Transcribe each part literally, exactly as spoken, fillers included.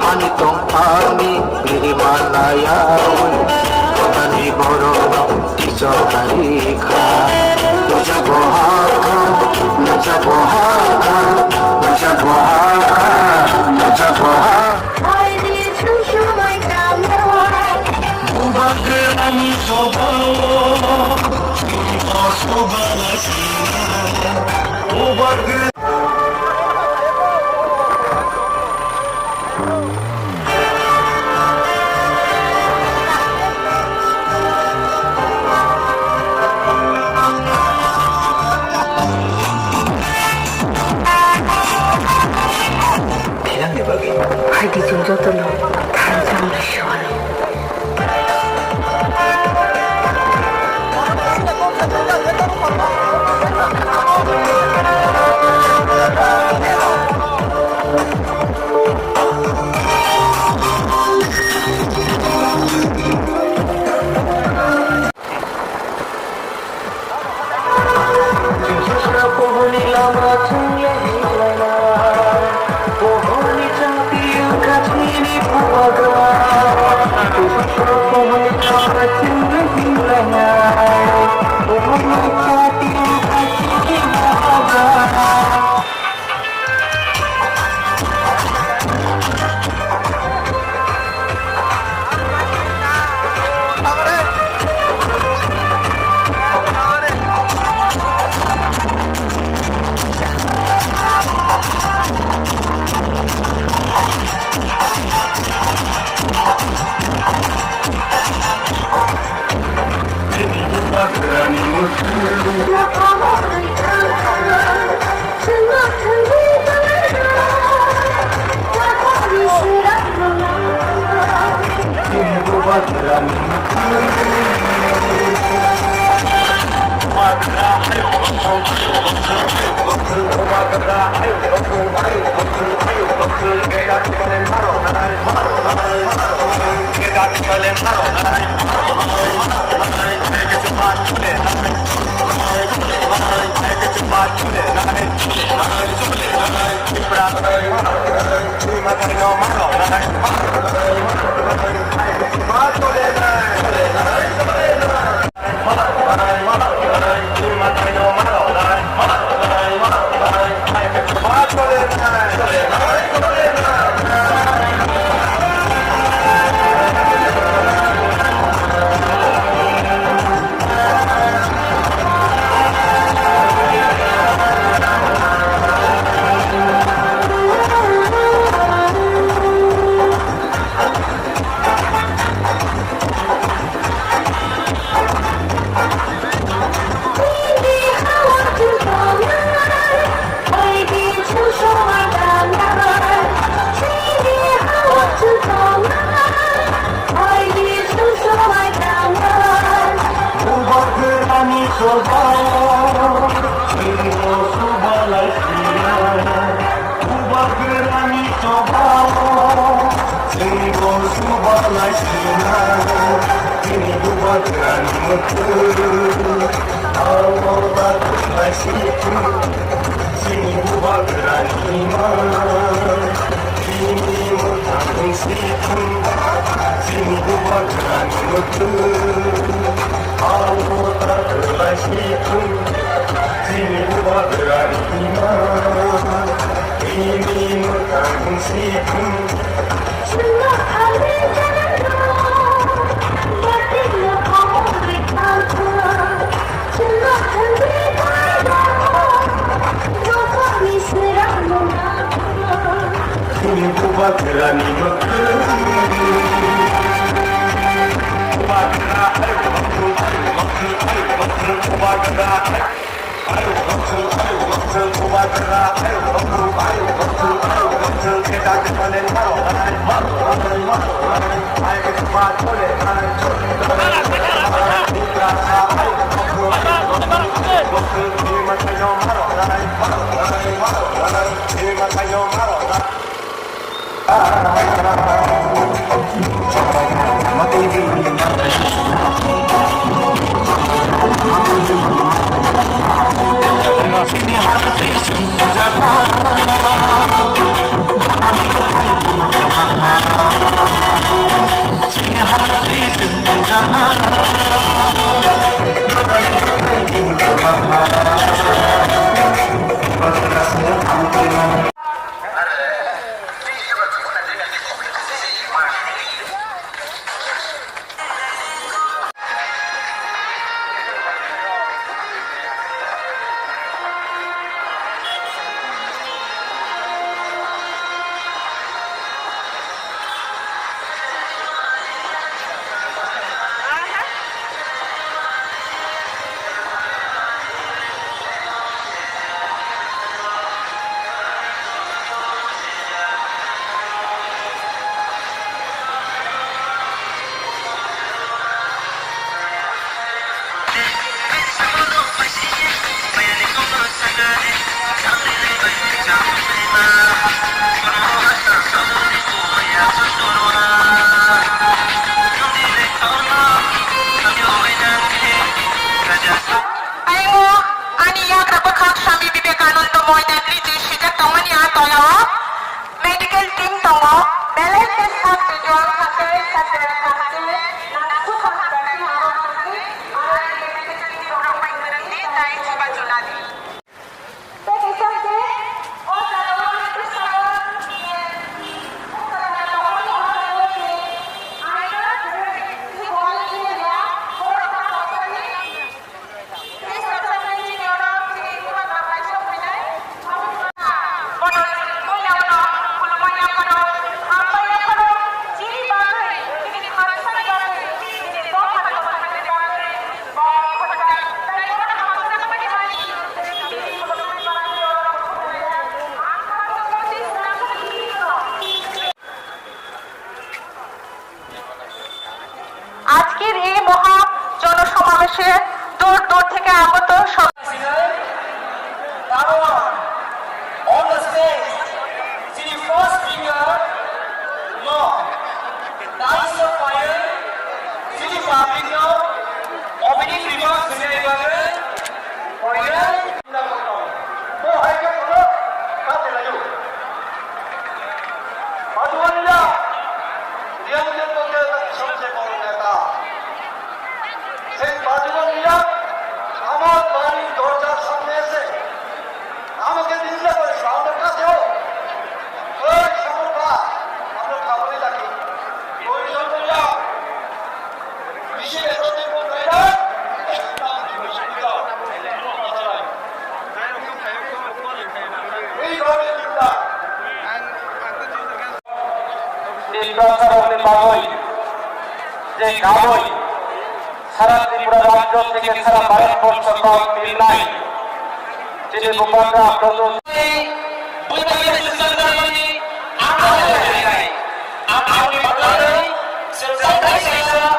Ani tongphani biri manaya, ani borok no tichok kari kha. Puja bohaka, puja bohaka, puja bohaka, puja bohaka. Bubagrani sobao, bubagrani Phaidi chwng jotono thansa wngwi suwano. Bubagrani chobao, chwngbo subalai sinai, chini bubagrani mwkhwtwi, abo bathwlai sithwng, chini bubagrani ima, chini mwthang sithwng, chini bubagrani mwkhwtwi, abo bathwlai sithwng. Chini bubagrani ima, chini mwthang sithwng. Chini bubagrani mwkhwtwi. Bubagra, bubagra. Ayung, ani yagra bwkhak Swami Vivekananda Moidan ni je sijak tongmani a tola o medical team tongo, belai khe sub division, sub division, sub division, sub division, আজকের এই মহা জনসমাবেশে দূর দূর থেকে আগত সব কারণ on the stage, যিনি first speaker, no, dais of fire, যিনি public no, opening remarks দিতে এবারে, পয়লা চিন্তা করতাম। তো হাইকে কোনো কাজে লাগে। Madhubaniya, Riang Jengol je tadi songse bol neta. Sei Madhubaniya, amar bari dorjar samne ese, amake ninda kore, amar kache ho. Oi, Samar ba, amar kabuli lagi. Oi, Samar ba. Tiprasarokni bagwi je kabui sara Tripura rajyo theke sara Bharat borsho kok tilnai chini Bhupan Ram Pradesh. Bwtharni swkang jarmani ang abo rinai. Ang aboni bagwi chwng tei kaisa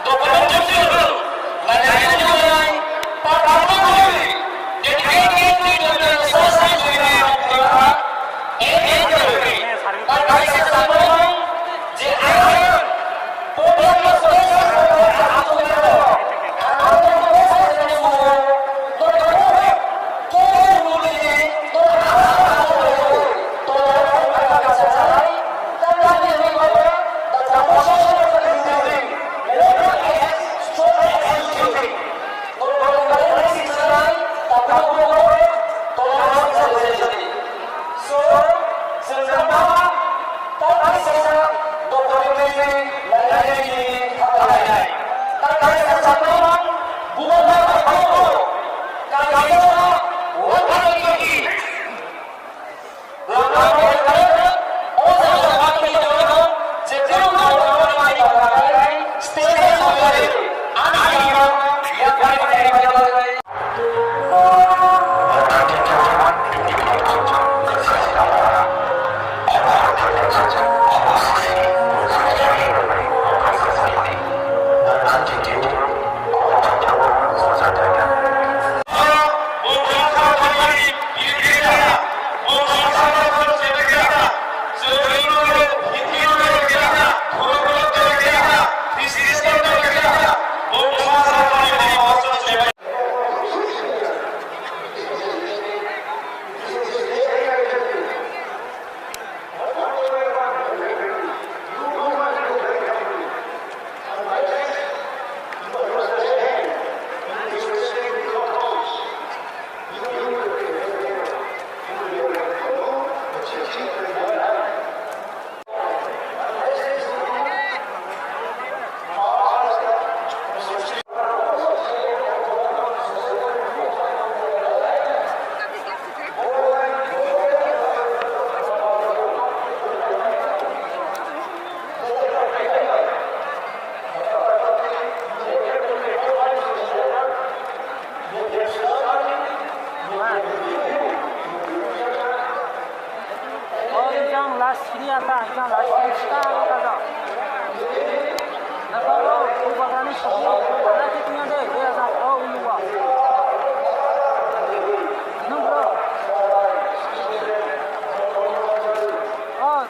documentary film lainani bagwi perform khlai. Dedicated to Doctor Sasai Jyoti Rao Tripura, M A Tripura. Kaisa samung je ang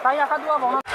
Taya kadua bong.